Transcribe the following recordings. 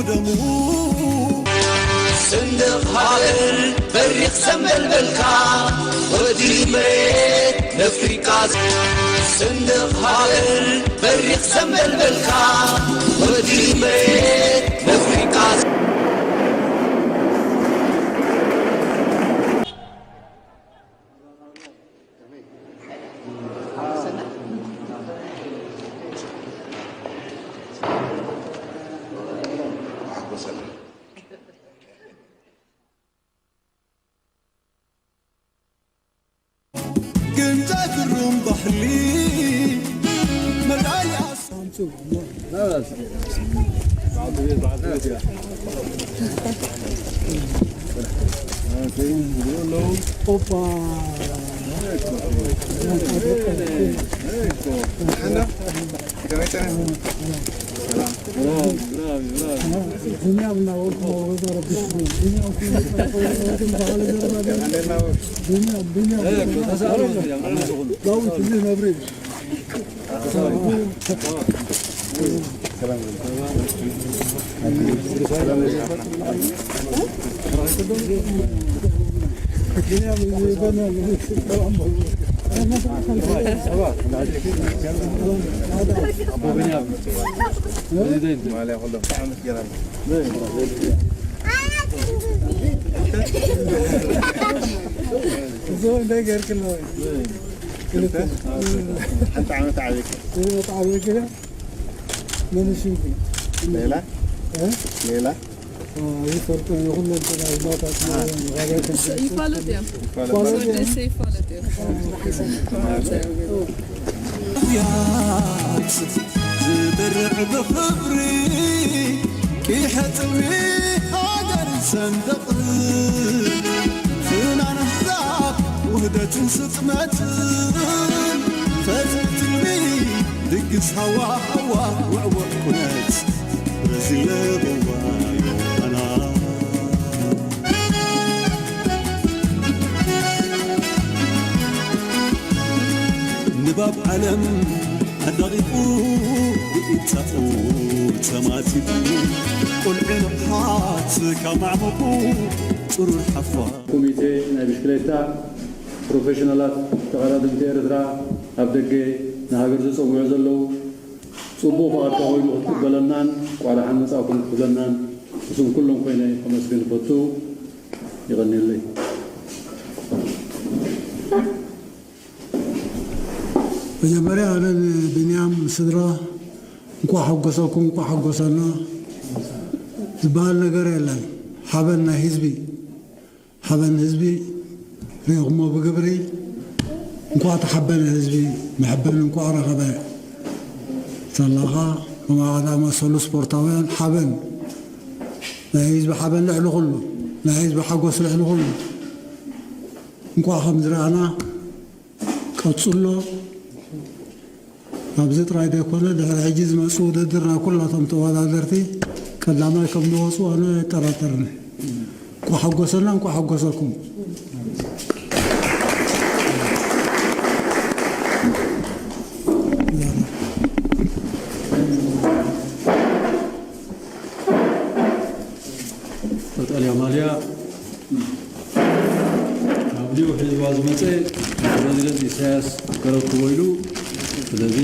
ደሙ ሰንደቕ ሃገር በሪኽ ዘንበልበልካ ወዲ መሬት ነፍሪቃ። ሰንደቕ ሃገር በሪኽ ዘንበልበልካ ወዲ መሬት ነፍሪቃ። ግንጻ ግሩም ባህሊ መዳይ ኣስ- ኦፓ። ቢንያም እና ወርቁ መውረድ አለብሽ። ቢንያም ቢንያም ቢንያም ዳዊት ልጅ መብሬ ሓንቲ ዓመት ዓብይካ። ሌላ? እ? ሌላ? ይፈልጡ፣ ኩለን ተናዝማታት። ይፋለጥ እዮም። ይፋለጥ እዮም። ወደሰ ይፋለጥ እዮም። ያት ዝድርዕ ብኽብሪ ቂሐ ጽልሚ ሃገር ሰንደቕ ፍናን ኣሕዛብ ውህደትን ስጥመትን ፈትሒ ትልሚ ድግስ ሃዋ ሃዋ ውዕውዕ ኩነት በዚ ለበዋ ዮሃና ንባብ ዓለም ኣዳቒቑ ብኢድ ጻኡ ተማቲፉ ቁልዒ ንቕሓት ካብ ማዕመቑ ጽሩር ሓፋ ኮሚቴ ናይ ብሽክሌታ ፕሮፌሽናላት ተቐዳደምቲ ኤርትራ ኣብ ደገ ንሃገር ዝጸውዑ ዘለዉ ጽቡቕ ፍቓድካ ኮይኑ ክትቅበለናን እንቋዕ ደሓን መጻእኩም ክትብለናን ንስኹም ኩሎም ኮይነ ከመስግን እፈቱ። የቐንየለይ። መጀመርያ ኣነ ንቢንያም ስድራ እንኳዕ ሓጎሰኩም እንኳዕ ሓጎሰና ዝበሃል ነገር የለን። ሓበን ናይ ህዝቢ ሓበን ህዝቢ ርኢኹሞ ብግብሪ። እንኳዕ ተሓበነ ህዝቢ፣ መሐበኒ እንኳዕ ረኸበ። ሳላኻ ከማኻ ዝኣመሰሉ ስፖርታውያን ሓበን፣ ናይ ህዝቢ ሓበን ልዕሊ ኩሉ፣ ናይ ህዝቢ ሓጎስ ልዕሊ ኩሉ። እንኳዕ ከም ዝረኣና ቀጽሎ። ኣብዚ ጥራይ ዘይኮነ፣ ድሕሪ ሕጂ ዝመጽኡ ውድድር ናይ ኩላቶም ተወዳደርቲ ቀዳማይ ከም ዝወጹ ኣነ ኣይጠራጠርን። እንኳዕ ሓጎሰና፣ እንኳዕ ሓጎሰኩም። ቀጠልያ ማልያ ካብ ሊው ሒዝዋ ዝመጸ ፕረዚደንት ኢሳያስ ከረክቦ ኢሉ። ስለዚ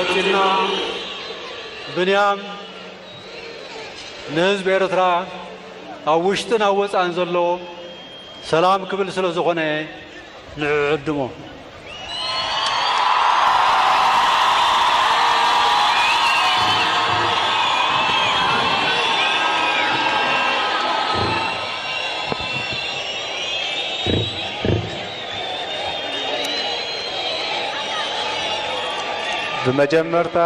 ቀጺልና ብንያም ንህዝቢ ኤርትራ ኣብ ውሽጥን ኣብ ወጻእን ዘሎ ሰላም ክብል ስለ ዝኾነ ንዕኡ ዕድሞ። ብመጀመርታ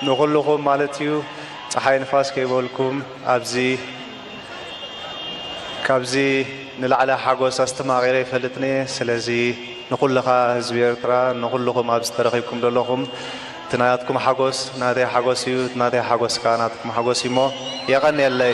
ንኹልኹም ማለት እዩ፣ ጸሓይ ንፋስ ከይበልኩም ኣብዚ ካብዚ ንላዕሊ ሓጎስ ኣስተማቒረ ይፈልጥን እየ። ስለዚ ንኹልኻ ህዝቢ ኤርትራ፣ ንኹልኹም ኣብዚ ተረኺብኩም ዘለኹም፣ እቲ ናትኩም ሓጎስ ናተይ ሓጎስ እዩ፣ እቲ ናተይ ሓጎስ ከኣ ናትኩም ሓጎስ እዩ እሞ የቐንየለይ።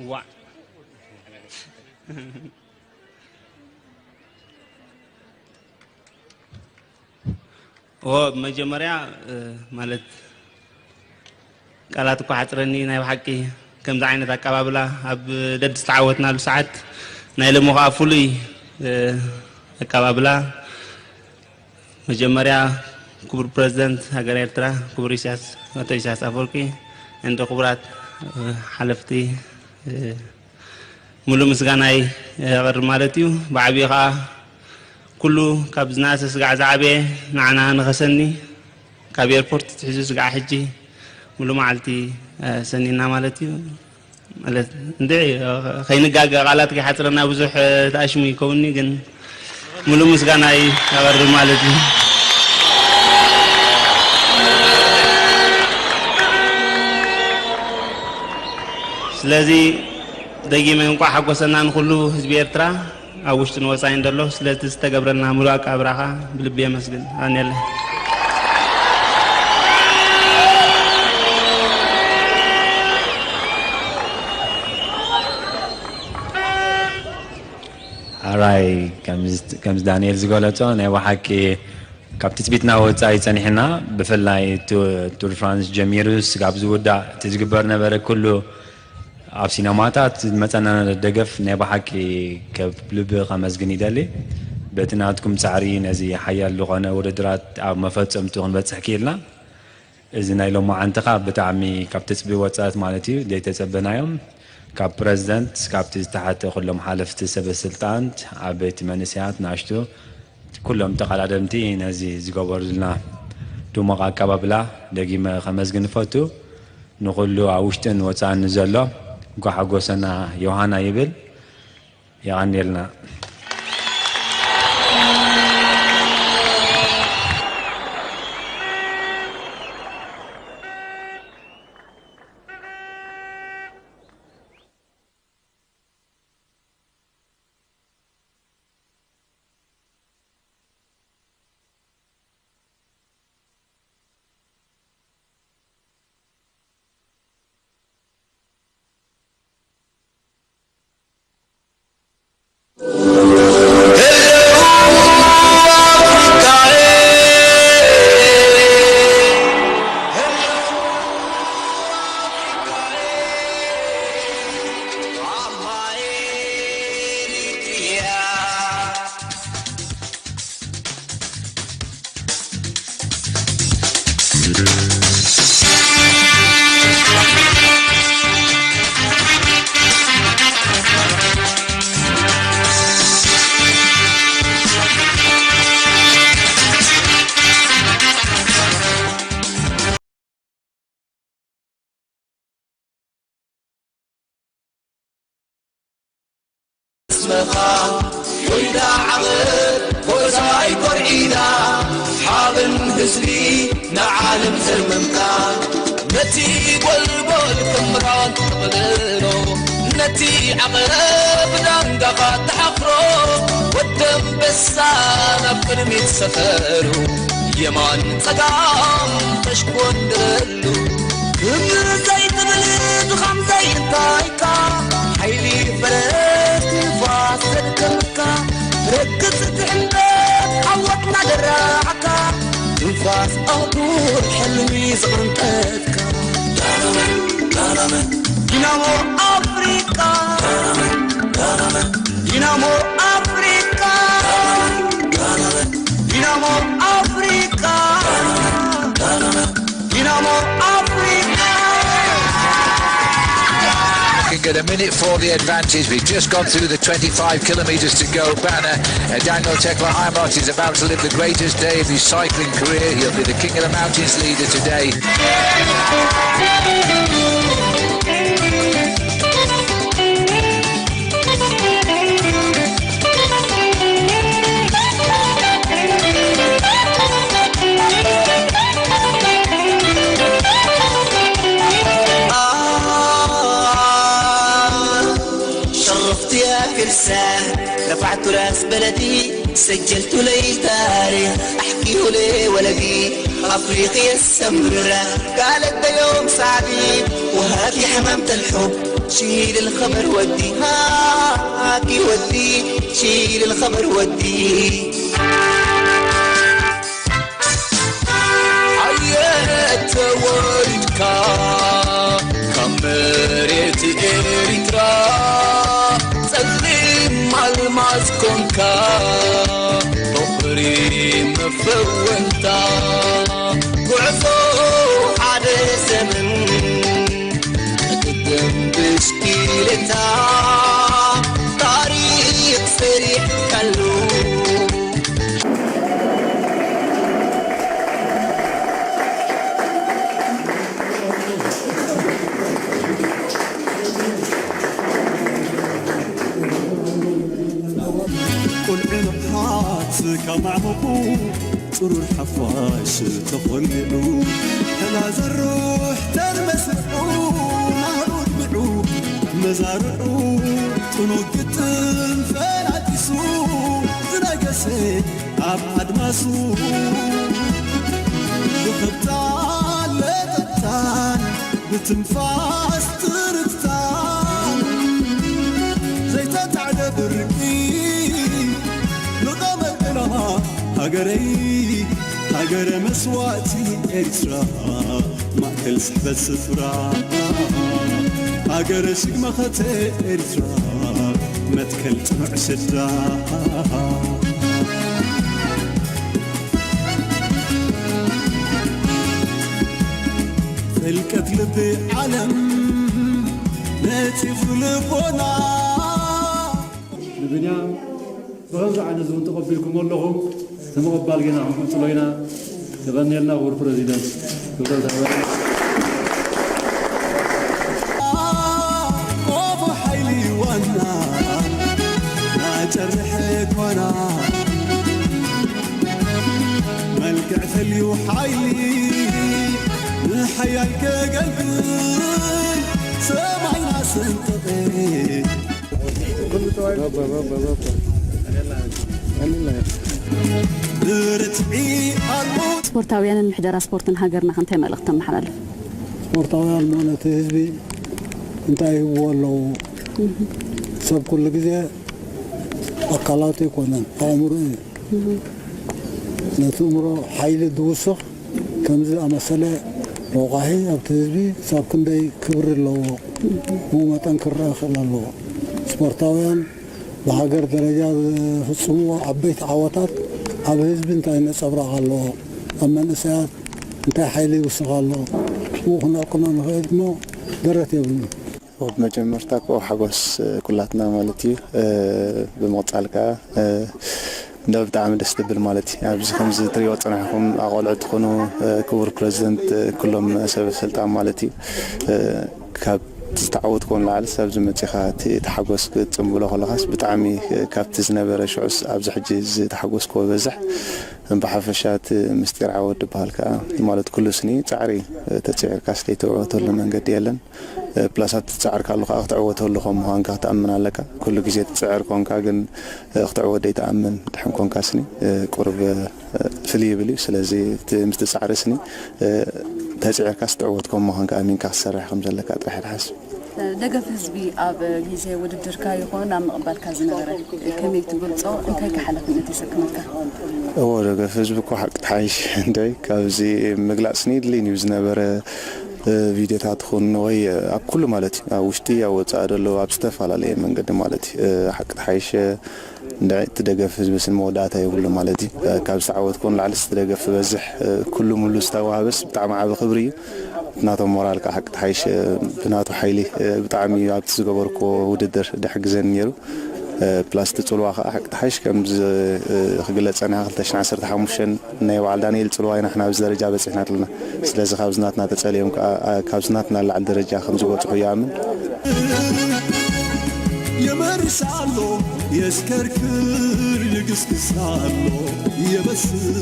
ዋዕ። ኦ፣ ብመጀመርያ፣ እ፣ ማለት ቃላት እኳ ሓጽረኒ፣ ናይ ብሓቂ ከምዚ ዓይነት ኣቀባብላ ኣብ ደድ ዝተዓወትናሉ ሰዓት ናይ ሎሚ ኸኣ ፍሉይ፣ እ፣ ኣቀባብላ። መጀመርያ ክቡር ፕረዚደንት ሃገር ኤርትራ ክቡር ኢሳያስ፣ ኣቶ ኢሳያስ ኣፈወርቂ፣ እንደ ክቡራት፣ እ፣ ሓለፍቲ፣ እ፣ ሙሉእ ምስጋናይ የቕርብ ማለት እዩ። ብዓቢኡ ኸኣ ኩሉ ካብ ዝነኣሰ ስጋዕ ዝዓበየ ንዓና ንኸሰኒ፣ ካብ ኤርፖርት ትሒዙ ስጋዕ ሕጂ ሙሉእ መዓልቲ፣ እ፣ ሰኒና ማለት እዩ። ማለት እንድዒ፣ እ፣ ከይንጋገ ቃላት ከይሓጽረና ብዙሕ፣ እ፣ ተኣሽሙ ይከውንኒ፣ ግን ሙሉእ ምስጋናይ የቕርብ ማለት እዩ። ስለዚ ደጊመ እንቋዕ ሓጎሰና ንኹሉ ህዝቢ ኤርትራ፣ ኣብ ውሽጥን ወጻኢን ዘሎ፣ ስለቲ ዝተገብረልና ሙሉእ ኣቀባብላኻ ብልቢ የመስግን። ኣኔለ። ኣራይ፣ ከምዚ፣ ከምዚ ዳንኤል ዝገለጾ፣ ናይ ብሓቂ ካብ ትጽቢትና ወጻኢ ጸኒሕና፣ ብፍላይ ቱ-፣ ቱር ፍራንስ ጀሚሩ ስጋብ ዝውዳእ እቲ ዝግበር ነበረ ኩሉ ኣብ ሲነማታት ዝመጸና ደገፍ ናይ ብሓቂ ከብ ልቢ ከመስግን ይደሊ። በቲ ናትኩም ጻዕሪ ነዚ ሓያል ዝኾነ ውድድራት ኣብ መፈጸምቱ ክንበጽሕ ክኢልና። እዚ ናይ ሎማዓንቲ ኸኣ ብጣዕሚ ካብ ትጽቢ ወጻእት ማለት እዩ፣ ዘይተጸበናዮም። ካብ ፕረዚደንት፣ ካብቲ ዝተሓተ ኩሎም ሓለፍቲ ሰበ ስልጣን፣ ዓበይቲ መንእሰያት፣ ናሽቱ፣ ኩሎም ተቐዳደምቲ ነዚ ዝገበሩልና ድሙቕ ኣቀባብላ ደጊመ ከመስግን እፈቱ። ንኹሉ ኣብ ውሽጥን ወጻእን ንዘሎ እንኳዕ ሓጎሰና ዮሃና ይብል። የቐንየልና። መኻ ወይዳ ዓቕብ ጎዛይ ኮርዒዳ ሓበን ህዝቢ ንዓለም ዘርመምካ ነቲ ጎልጎል ክምራን ትቕልሎ ነቲ ዓቐብ ዳንጋኻ ትሓፍሮ ወደም በሳ ናብ ቅድሚት ሰፈሩ የማን ጸጋም ተሽኮንድረሉ ክብሪ ዘይትብል ድኻም ዘይንታይካ ሓይሊ ፈረስ ትንፋስ ዘድከመካ ርግጽ ትሕንበት ዓወትና ደራዕካ ትንፋስ ኣህጉር ሕልሚ ዝቐንጠትካ ዲናሞ ኣፍሪቃ ዲናሞ ኣፍሪቃ ዲናሞ ኣፍሪቃ ዲናሞ ኣፍሪቃ Can get a minute for the advantage. We've just gone through the twenty-five kilometres to go banner. Uh, Daniel Tekle Heimat is about to live the greatest day of his cycling career. He'll be the King of the Mountains leader today. شرفت يا فرسان رفعت راس بلدي سجلت لي تاريخ احكيه لي ولدي افريقيا السمراء قالت ده يوم سعدي وهاكي حمامة الحب شيل الخبر ودي هاكي ودي شيل الخبر ودي ኣየት ተወሊድካ ካብ መሬት ኤሪትራ ጸሊም ኣልማዝ ኮንካ ፍቕሪ መፈወንታ ጉዕዞ ሓደ ዘመን ቅድም ብሽክሌታ ታሪኽ ሰሪሕካሉ ቁልዒ ንቕሓት ካብ ማዕሙቑ ጽሩር ሓፋሽ ተኾኒዑ ሕና ዘሩሕ ተርመስዑ ናህሩ ድሚዑ መዛርዑ ጥኑግ ግጥም ፈላጢሱ ዝነገሰ ኣብ ኣድማሱ ብኽብታ ለጠጣን ብትንፋስ ትርታ ዘይተታዕደ ብርቂ ንቐመ ዕላማ ሃገረይ ሃገረ መስዋእቲ ኤርትራ ማእከል ስሕበት ስፍራ ሃገረ ሽግ መኸተ ኤርትራ መትከል ጽኑዕ ስድራ ፍልቀት ልቢ ዓለም ነጺፉ ልቦና ንብንያም ብኸምዚ ዓይነት እውን ተቐቢልኩም ኣለኹም እቲ ምቕባል ጌና ክንቅጽሎ ኢና የቐንየልና ክቡር ፕረዚደንት ክብረት ሃበና ቆፎ ሓይሊ ዋና ናጨርሐ ኳና መልክዕ ፈልዩ ሓይሊ ንሓያል ከገልግል ሰማይና ሰንጠቐ ብርትዒ ኣልቦ ስፖርታውያንን ምሕደራ ስፖርትን ሃገርና ከ እንታይ መልእኽቲ ተመሓላልፍ? ስፖርታውያን እሞ ነቲ ህዝቢ እንታይ ይህብዎ ኣለዉ? ሰብ ኩሉ ግዜ ኣካላቱ ኣይኮነን ኣእምሮ እዩ። ነቲ እምሮ ሓይሊ ዝውስኽ ከምዚ ዝኣመሰለ ረቋሒ ኣብቲ ህዝቢ ክሳብ ክንደይ ክብሪ ኣለዎ? ብኡ መጠን ክረኣ ክኽእል ኣለዎ። ስፖርታውያን ብሃገር ደረጃ ዝፍጽምዎ ዓበይቲ ዓወታት ኣብ ህዝቢ እንታይ ነጸብራቕ ኣለዎ? ኣብ መንእሰያት እንታይ ሓይሊ ይውስኽ ኣሎ? ብኡ ክነቕንኦ ንኽእል እሞ ደረት የብሉን። ብመጀመርታ እኮ ሓጎስ ኩላትና ማለት እዩ። ብምቕጻል ከኣ እንዶ ብጣዕሚ ደስ ትብል ማለት እዩ። ኣብዚ ከምዚ ትሪኦ ጽናሕኩም ኣቆልዑ ትኾኑ ክቡር ፕረዚደንት ኩሎም ሰበ ስልጣን ማለት እዩ ካብ ዝተዓወትኮ ንላዕሊ፣ ሳብ ዝመፅኻ እቲ ተሓጎስ ክትፅምብሎ ከለኻስ ብጣዕሚ ካብቲ ዝነበረ ሽዑስ ኣብዚ ሕጂ ዝተሓጎስኮ በዝሕ። ብሓፈሻ እቲ ምስጢር ዓወት ዝበሃል ከዓ ማለት ኩሉ ስኒ ፃዕሪ እዩ። ተፅዒርካ ስለይተዕወተሉ መንገዲ የለን። ፕላስ ኣብቲ ትፅዕር ካሉ ከዓ ክትዕወተሉ ከም ምዃንካ ክትኣምን ኣለካ። ኩሉ ግዜ ትፅዕር ኮንካ ግን ክትዕወት ዘይትኣምን ድሕን ኮንካ ስኒ ቁርብ ፍልይ ይብል እዩ። ስለዚ እቲ ምስቲ ፃዕሪ ስኒ ተፅዒርካ ክትዕወት ከም ምዃንካ ኣሚንካ ክትሰርሕ ከም ዘለካ ጥራሕ ይትሓስ። ደገፍ ህዝቢ ኣብ ግዜ ውድድርካ ይኹን ኣብ ምቕባልካ ዝነበረ ከመይ ትገልጾ? እንታይ ከ ሓላፍነት የሰክመካ? እዎ፣ ደገፍ ህዝቢ እኮ ሓቂ ተሓይሽ እንታይ ካብዚ ምግላጽ ንድልይን እዩ ዝነበረ። እ፣ ቪድዮታት ይኹን ወይ ኣብ ኩሉ ማለት እዩ፣ ኣብ ውሽጢ ኣብ ወጻኢ ዘሎ ኣብ ዝተፈላለየ መንገዲ ማለት እዩ። እ፣ ሓቂ ተሓይሽ ንዕቲ ደገፍ ህዝቢ ስን መወዳእታ የብሉ ማለት እዩ። ካብ ዝተዓወትኩ ንላዕሊ እቲ ደገፍ ዝበዝሕ ኩሉ ሙሉ ዝተዋህበስ ብጣዕሚ ዓቢ ክብሪ እዩ። ናቶም ሞራል ከዓ ሓቂ ተሓይሽ ብናቱ ሓይሊ ብጣዕሚ እዩ ኣብቲ ዝገበርኩዎ ውድድር ደሕግዘኒ ነይሩ። ፕላስ እቲ ጽልዋ ከዓ ሓቂ ተሓይሽ ከም ክግለጸ ናይ ክልተ ሽሕን ዓሰርተ ሓሙሽተን ናይ በዓል ዳንኤል ጽልዋ ኢና ንሕና ኣብዚ ደረጃ በጺሕና ኣለና። ስለዚ ካብዚ ናትና ተጸልዮም ከዓ ካብዚ ናትና ላዕሊ ደረጃ ከም ዝበጽሑ ይኣምን። የመርስ ኣሎ የሽከርክር ይግስግስ ኣሎ የበስር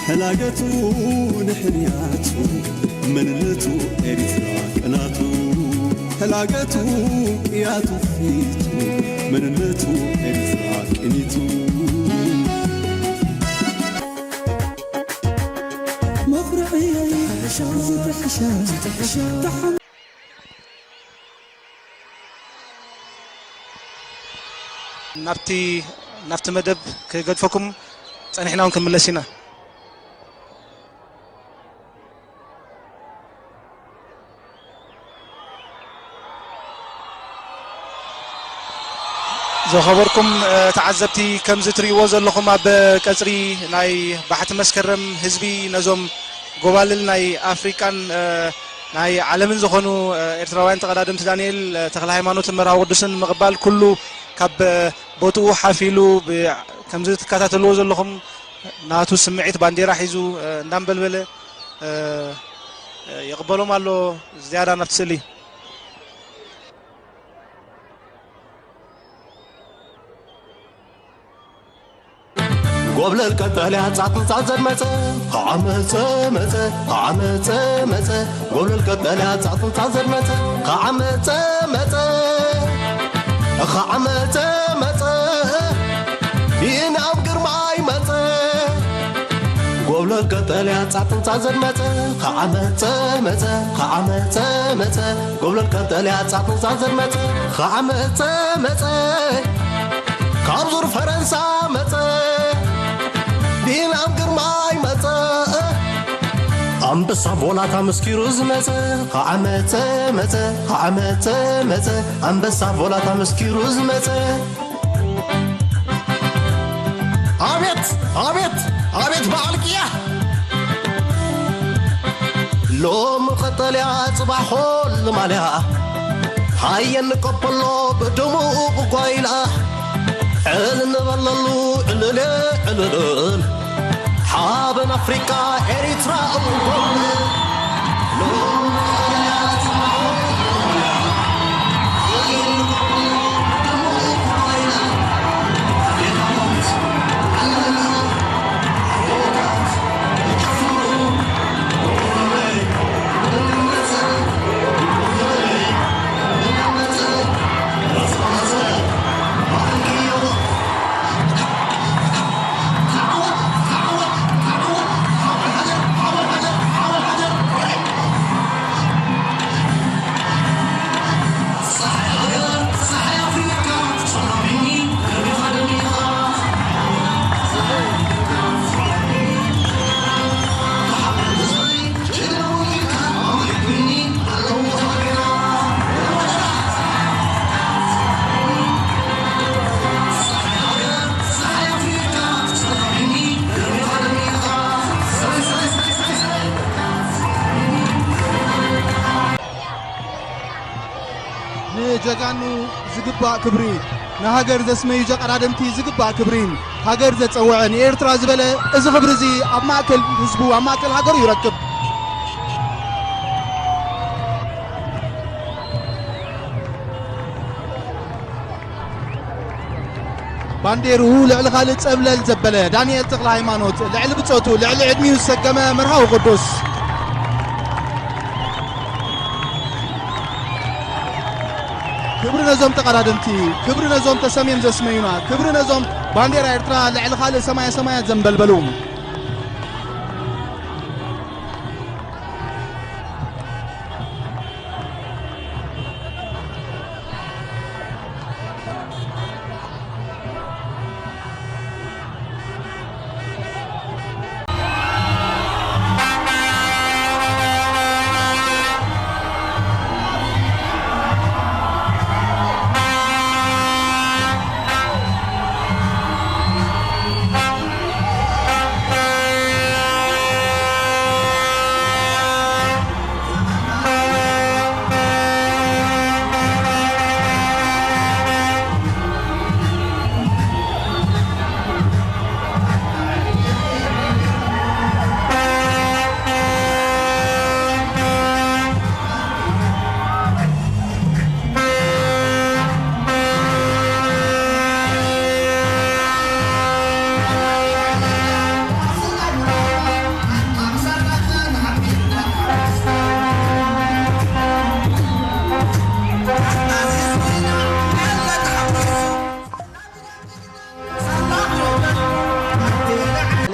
ሕላገቱ ንሕንያቱ መንነቱ ኤሪትራ ቅናቱ ሕላገቱ ያቱ ፊቱ መንነቱ ኤሪትራ ቅኒቱ መኹርዕየይ ዝትሕሻ ዝትሕሻ ናብቲ ናብቲ መደብ ክገድፈኩም ጸኒሕና እውን ክንምለስ ኢና። ዝኸበርኩም ተዓዘብቲ፣ ከምዚ ትርእይዎ ዘለኹም ኣብ ቀጽሪ ናይ ባሕቲ መስከረም ህዝቢ ነዞም ጎባልል ናይ ኣፍሪቃን ናይ ዓለምን ዝኾኑ ኤርትራውያን ተቐዳደምቲ ዳንኤል ተኽለሃይማኖትን መርሃዊ ቅዱስን ምቕባል ኩሉ ካብ ቦትኡ ሓፍ ኢሉ ከምዚ ትከታተልዎ ዘለኹም ናቱ ስምዒት ባንዴራ ሒዙ እንዳንበልበለ ይቕበሎም ኣሎ። ዝያዳ ናብቲ ስእሊ። ጎብለል ቀጠልያ ጻጽንጻ ዘድመጸ ኸዓ መጸ መጸ ኸዓ መጸ መጸ ጎብለል ቀጠልያ ጻጽንጻ ዘድመጸ ኸዓ መጸ መጸ ኸዓ መጸ መጸ ቢንያም ግርማይ መጸ ጎብለል ቀጠልያ ጻጽንጻ ዘድመጸ ኸዓ መጸ መጸ ኸዓ መጸ መጸ ጎብለል ቀጠልያ ጻጽንጻ ዘድመጸ ኸዓ መጸ መጸ ካብ ዙር ፈረንሳ መጸ ቢንያም ግርማይ መጸ ኣንበሳ ቮላታ መስኪሩ ዝመጸ ኸዓ መጸ መጸ ኸዓ መጸ መጸ ኣንበሳ ቮላታ መስኪሩ ዝመጸ ኣቤት ኣቤት ኣቤት በዓል ቅያ ሎሚ ቀጠልያ ጽባሕ ሆል ማልያ ሃየ ንቀበሎ ብድሙቕ ጓይላ ዕል እንበለሉ ዕልል ዕልል ሓበን ኣፍሪቃ ኤሪትራ እወ ንጀጋኑ ዝግባእ ክብሪ፣ ንሃገር ዘስመዩ ጀቐዳድምቲ ዝግባእ ክብሪ፣ ሃገር ዘጸውዐ ንኤርትራ ዝበለ እዚ ክብሪ እዚ ኣብ ማእከል ህዝቡ ኣብ ማእከል ሃገሩ ይረክብ። ባንዴርኡ ልዕሊ ካልእ ጸብለል ዘበለ ዳንኤል ተኽለ ሃይማኖት፣ ልዕሊ ብጾቱ፣ ልዕሊ ዕድሚኡ ዝሰገመ መርሃዊ ቅዱስ። ክብሪ ነዞም ተቐዳደምቲ፣ ክብሪ ነዞም ተሰምዮም ዘስመዩና፣ ክብሪ ነዞም ባንዴራ ኤርትራ ልዕሊ ካልእ ሰማየ ሰማያት ዘንበልበሉ።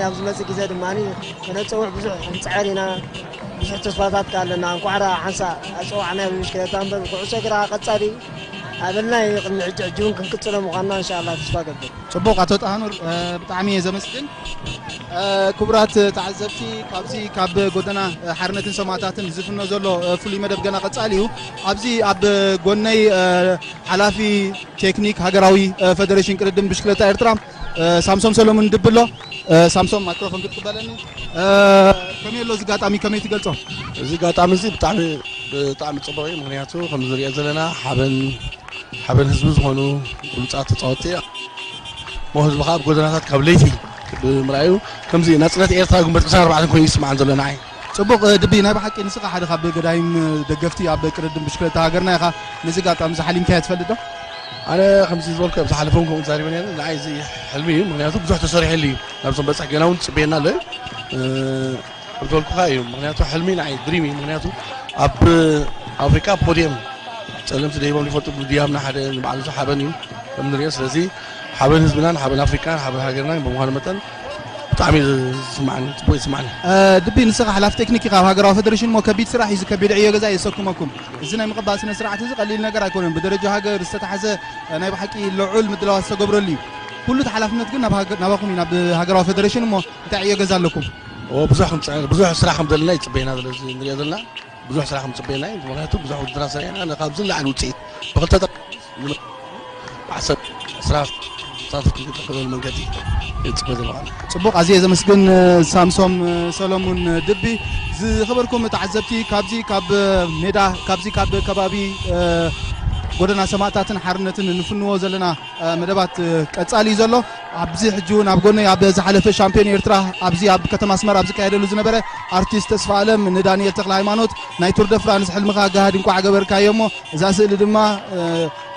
ኣብዚ መጽእ ግዜ ድማ ከነጸውዕ ብዙሕ ንጽዕር ኢና። ብዙሕ ተስፋታት ከ ኣለና። እንኳዕ ደኣ ሓንሳእ ኣጸዋዕና ብብሽክለታ እምበር፣ ኩዕሶ እግራ ቀጻሊ ኣበልና እዩ። ቅድሚ ሕጂ፣ ሕጂ እውን ክንቅጽሎ ምዃንና እንሻላ ተስፋ ገብር። ጽቡቕ ኣቶ ጣህኑር፣ እ፣ ብጣዕሚ እየ ዘመስግን። እ፣ ክቡራት ተዓዘብቲ፣ ካብዚ ካብ ጎደና፣ እ፣ ሓርነትን ሰማእታትን ዝፍኖ ዘሎ፣ እ፣ ፍሉይ መደብ ገና ቀጻሊ እዩ። ኣብዚ ኣብ ጎነይ፣ እ፣ ሓላፊ ቴክኒክ ሃገራዊ፣ እ፣ ፈደሬሽን ቅድድም ብሽክለታ ኤርትራ፣ እ፣ ሳምሶም ሰሎሙን ድብሎ። እ፣ ሳምሶም፣ ማይክሮፎን ክትቅበለኒ። እ፣ ከመይ ኣሎ እዚ ኣጋጣሚ፣ ከመይ ትገልጾ? እዚ ኣጋጣሚ እዚ ብጣዕሚ፣ ብጣዕሚ ጽቡቕ እዩ። ምኽንያቱ ከምዚ ንሪኦ ዘለና ሓበን፣ ሓበን ህዝቢ ዝኾኑ ብሉጻት ተጻወትቲ እሞ ህዝቢ ከዓ ኣብ ጎደናታት ካብ ለይቲ ብምርኣዩ ከምዚ ናጽነት ኤርትራ ግንቦት ዕስራን ኣርባዕተን ኮይኑ ይስምዓን ዘሎ ንዓይ። ጽቡቕ፣ እ፣ ድቢ፣ ናይ ብሓቂ ንስኻ ሓደ ካብ ገዳይም፣ እ፣ ደገፍቲ ኣብ ቅድድም ብሽክለታ ሃገርና ኢኻ። ነዚ ኣጋጣሚ እዚ ሓሊምካዮ ትፈልጥ ዶ? ኣነ ከምዚ ዝበልኩ ኣብ ዝሓለፈ እውን ከምኡ ተዛሪበ ነይረ። ንዓይ እዚ ሕልሚ እዩ፣ ምኽንያቱ ብዙሕ ተሰሪሐሉ እዩ። ናብ ዝንበጽሕ ገና እውን ትጽበየና ኣሎ። እ፣ ከም ዝበልኩኻ እዩ፣ ምኽንያቱ ሕልሚ ንዓይ ድሪም እዩ። ምኽንያቱ ኣብ ኣፍሪካ ፖድየም ጸለምቲ ደይቦም ይፈልጡ፣ ድያብና ሓደ ንባዕሉ ሓበን እዩ ከም ንሪኦ። ስለዚ ሓበን ህዝብናን ሓበን ኣፍሪካን ሓበን ሃገርናን ብምዃኑ መጠን ብጣዕሚ እዩ ዝስማዕኒ፣ ጽቡቕ ይስማዕኒ። እ፣ ድቢ፣ ንስኻ ሓላፊ ቴክኒክ ኢኻ ኣብ ሃገራዊ ፈደሬሽን እሞ ከቢድ ስራሕ እዩ፣ እዚ ከቢድ ዕዮ ገዛ የሰክመኩም። እዚ ናይ ምቕባል ስነ ስርዓት እዚ ቀሊል ነገር ኣይኮነን። ብደረጃ ሃገር ዝተታሕዘ፣ እ፣ ናይ ብሓቂ ልዑል ምድላዋት ዝተገብረሉ እዩ። ኩሉ እቲ ሓላፍነት ግን ናብ ሃገ-፣ ናባኹም እዩ፣ ናብ ሃገራዊ ፈደሬሽን እሞ እንታይ ዕዮ ገዛ ኣለኩም? ኦ፣ ብዙሕ ክንጽዕር፣ ብዙሕ ስራሕ ከም ዘለና ይጽበየና ዘሎ፣ እዚ ንሪኦ ዘለና ብዙሕ ስራሕ ከም ዝጽበየና እዩ። ምኽንያቱ ብዙሕ ውድድራት ሰሪሕና ኢና፣ ካብዚ ንላዕሊ ውጽኢት ብኽልተ ዓሰርተ፣ ዕስራ ተሳተፍቲ ዝርከበሉ መንገዲ ይጽበ ዘለኹ። ጽቡቕ፣ ኣዝየ ዘመስግን፣ እ፣ ሳምሶም፣ እ፣ ሰሎሙን፣ እ፣ ድቢ። ዝኸበርኩም ተዓዘብቲ፣ ካብዚ ካብ፣ እ፣ ሜዳ፣ ካብዚ ካብ ከባቢ፣ እ፣ ጎደና ሰማእታትን ሓርነትን እንፍንዎ ዘለና፣ እ፣ መደባት፣ እ፣ ቀጻሊ እዩ ዘሎ። ኣብዚ ሕጂ እውን ኣብ ጎነይ ኣብ ዝሓለፈ ሻምፒዮን ኤርትራ ኣብዚ ኣብ ከተማ ኣስመራ ኣብ ዝካየደሉ ዝነበረ ኣርቲስት ተስፋ ኣለም ንዳንኤል ተኽለ ሃይማኖት ናይ ቱር ደ ፍራንስ ሕልምኻ ጋህዲ እንቋዕ ገበርካዮ እሞ እዛ ስእሊ ድማ፣ እ፣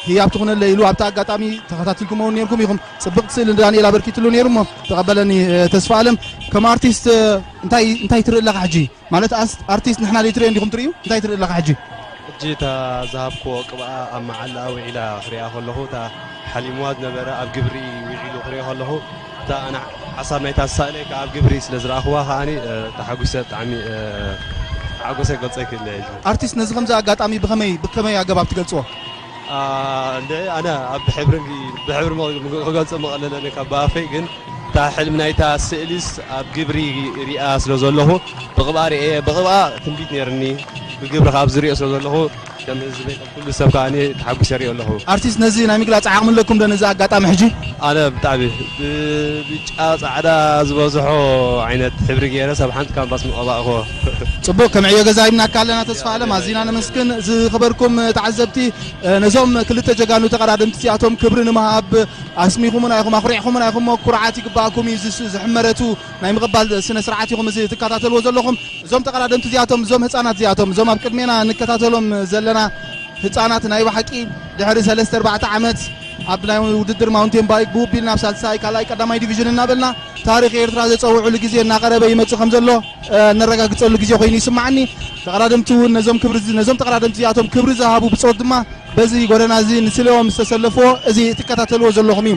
ህያብ ትኹነለይ ኢሉ ኣብቲ ኣጋጣሚ ተኸታቲልኩሞ እውን ነይርኩም ኢኹም። ጽብቕቲ ስእሊ ንዳንኤል ኣበርኪትሉ ነይሩ እሞ ተቐበለኒ፣ እ፣ ተስፋ ኣለም። ከም ኣርቲስት፣ እ፣ እንታይ፣ እንታይ ትርኢ ኣለኻ ሕጂ? ማለት ኣስ-፣ ኣርቲስት ንሕና ዘይትርእዮ እንዲኹም ትርእዩ? እንታይ ትርኢ ኣለኻ ሕጂ? ሕጂ እታ ዝሃብክዎ ቅብኣ ኣብ መዓላ ውዒላ ክሪኣ ከለኹ፣ እታ ሓሊምዋ ዝነበረ ኣብ ግብሪ ውዒሉ ክሪኦ ከለኹ፣ እታ ኣነ ሓሳብ ናይታ ሳእለይ ከኣ ኣብ ግብሪ ስለ ዝረኣኽዋ ከኣኒ፣ እ፣ ተሓጒሰ ብጣዕሚ፣ እ፣ ሓጎሰ ክገልጸ ይክእል እየ። ኣርቲስት ነዚ ከምዚ ኣጋጣሚ ብኸመይ፣ ብከመይ ኣገባብ ትገልጽዎ? ኣ፣ እንደ ኣነ ኣብ ብሕብሪ፣ ብሕብሪ መ-፣ ክገልጾ መቐለለኒ ካብ ብኣፈይ፣ ግን እታ ሕልም ናይታ ስእሊስ ኣብ ግብሪ ሪኣ ስለ ዘለኹ፣ ብቕብኣ ርእየ፣ ብቕብኣ ትንቢት ነይርኒ፣ ብግብሪ ካብ ዝሪኦ ስለ ዘለኹ፣ ከም ህዝበይ፣ ከም ኩሉ ሰብ ከኣ ተሓጒሰ ሪኦ ኣለኹ። ኣርቲስት፣ ነዚ ናይ ምግላጽ ዓቕሚ ኣለኩም ዶ ነዚ ኣጋጣሚ ሕጂ? ኣነ ብጣዕሚ ብብጫ ጻዕዳ ዝበዝሖ ዓይነት ሕብሪ ገይረ፣ ሰብ ሓንቲ ካንቫስ ምቐባእኹ። ጽቡቕ፣ ከም ዕዮ ገዛ ሂብናካ ኣለና ተስፋ ኣለም፣ ኣዚና ነመስግን። ዝኸበርኩም ተዓዘብቲ፣ ነዞም ክልተ ጀጋኑ ተቐዳደምቲ እዚኣቶም ክብሪ ንምሃብ ኣስሚኹምና ኢኹም፣ ኣኹሪዕኹምና ኢኹም፣ ኩርዓት ይግባእኩም እዩ። እዚ ዝሕመረቱ ናይ ምቕባል ስነ ስርዓት ኢኹም እዚ ትከታተልዎ ዘለኹም። እዞም ተቐዳደምቲ እዚኣቶም፣ እዞም ህፃናት እዚኣቶም፣ እዞም ኣብ ቅድሜና እንከታተሎም ዘለና ህፃናት ናይ ብሓቂ ድሕሪ ሰለስተ ኣርባዕተ ዓመት ኣብ ናይ ውድድር ማውንቴን ባይክ ብውቢል ናብ ሳልሳይ፣ ካልኣይ፣ ቀዳማይ ዲቪዥን እናበልና ታሪኽ ኤርትራ ዘጸውዕሉ ግዜ እናቐረበ ይመጽእ ከም ዘሎ፣ እ፣ ነረጋግጸሉ ግዜ ኮይኑ ይስምዓኒ። ተቐዳደምቲ እውን ነዞም ክብሪ ዝ-፣ ነዞም ተቐዳደምቲ እዚኣቶም ክብሪ ዝሃቡ ብጾት ድማ በዚ ጎደና እዚ ንስሌኦም ዝተሰለፍዎ እዚ ትከታተልዎ ዘለኹም እዩ።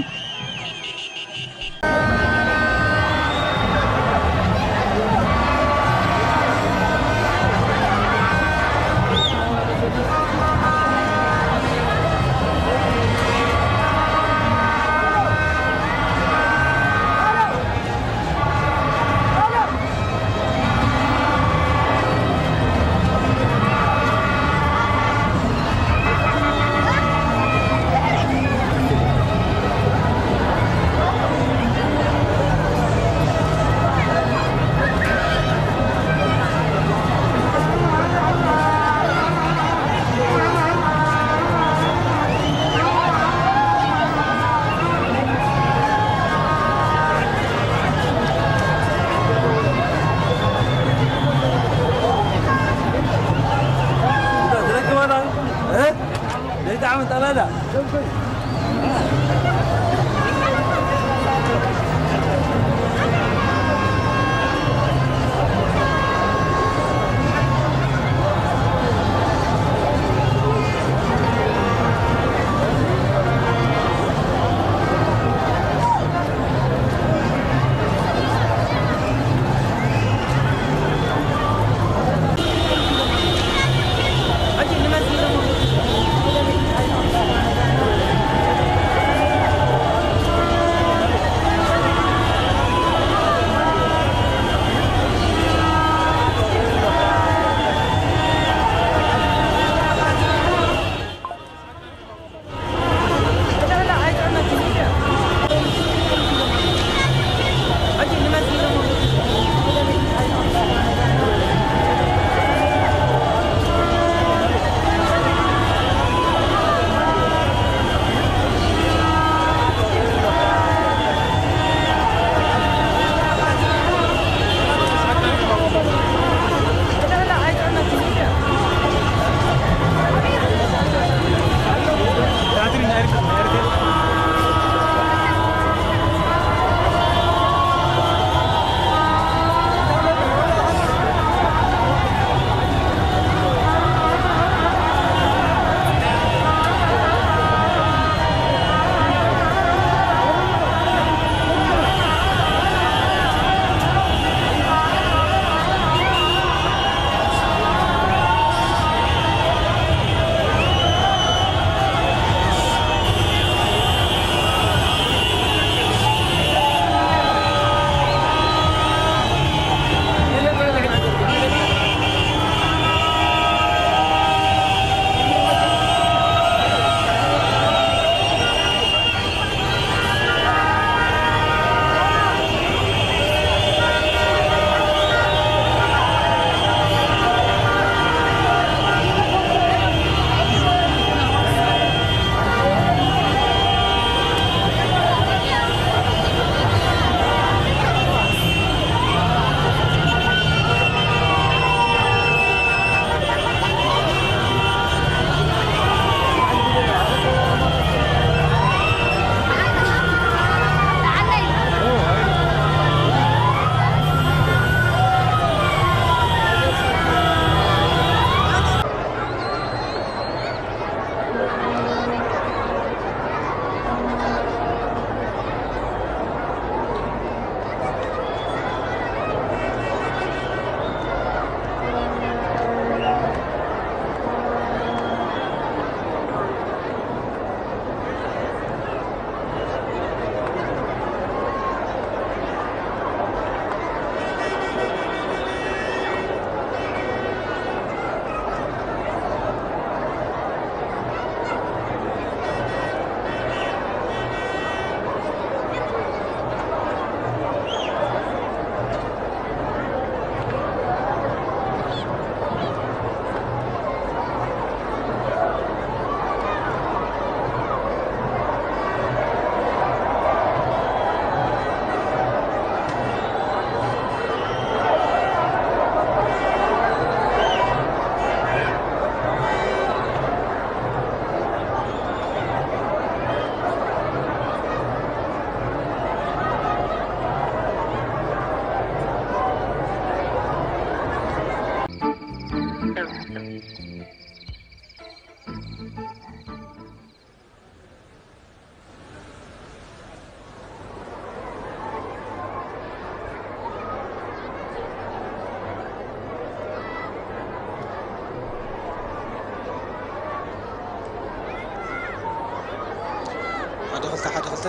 ሓደ ክልተ፣ ሓደ ክልተ።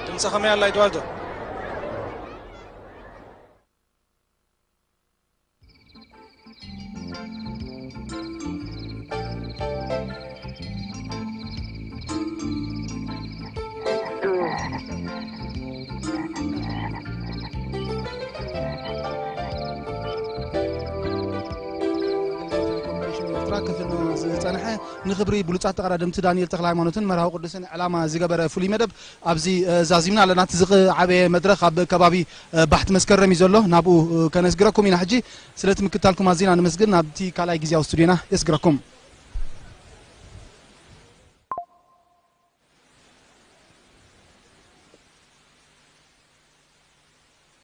ድምፂ ከመይ ኣላ፣ ኤድዋርዶ? ኤርትራ ክፍኖ ዝጸንሐ ንኽብሪ ብሉጻት ተቐዳደምቲ ዳንኤል ተኽለ ሃይማኖትን መርሃዊ ቅዱስን ዕላማ ዝገበረ ፍሉይ መደብ ኣብዚ፣ እ፣ ዛዚምና ኣለና። እቲ ዝዓበየ መድረኽ ኣብ ከባቢ፣ እ፣ ባሕቲ መስከረም እዩ ዘሎ። ናብኡ፣ እ፣ ከነስግረኩም ኢና። ሕጂ ስለቲ ምክትታልኩም ኣዚና ነመስግን። ናብቲ ካልኣይ ግዜያዊ ስቱድዮና የስግረኩም።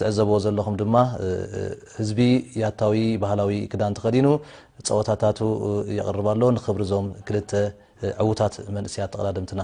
ትዕዘብዎ ዘለኹም ድማ፣ እ፣ እ፣ ህዝቢ ያታዊ ባህላዊ ክዳን ተኸዲኑ ጸወታታቱ፣ እ፣ የቕርብ ኣሎ። ንኽብሪ እዞም ክልተ፣ እ፣ ዕዉታት መንእሰያት ተቐዳደምትና።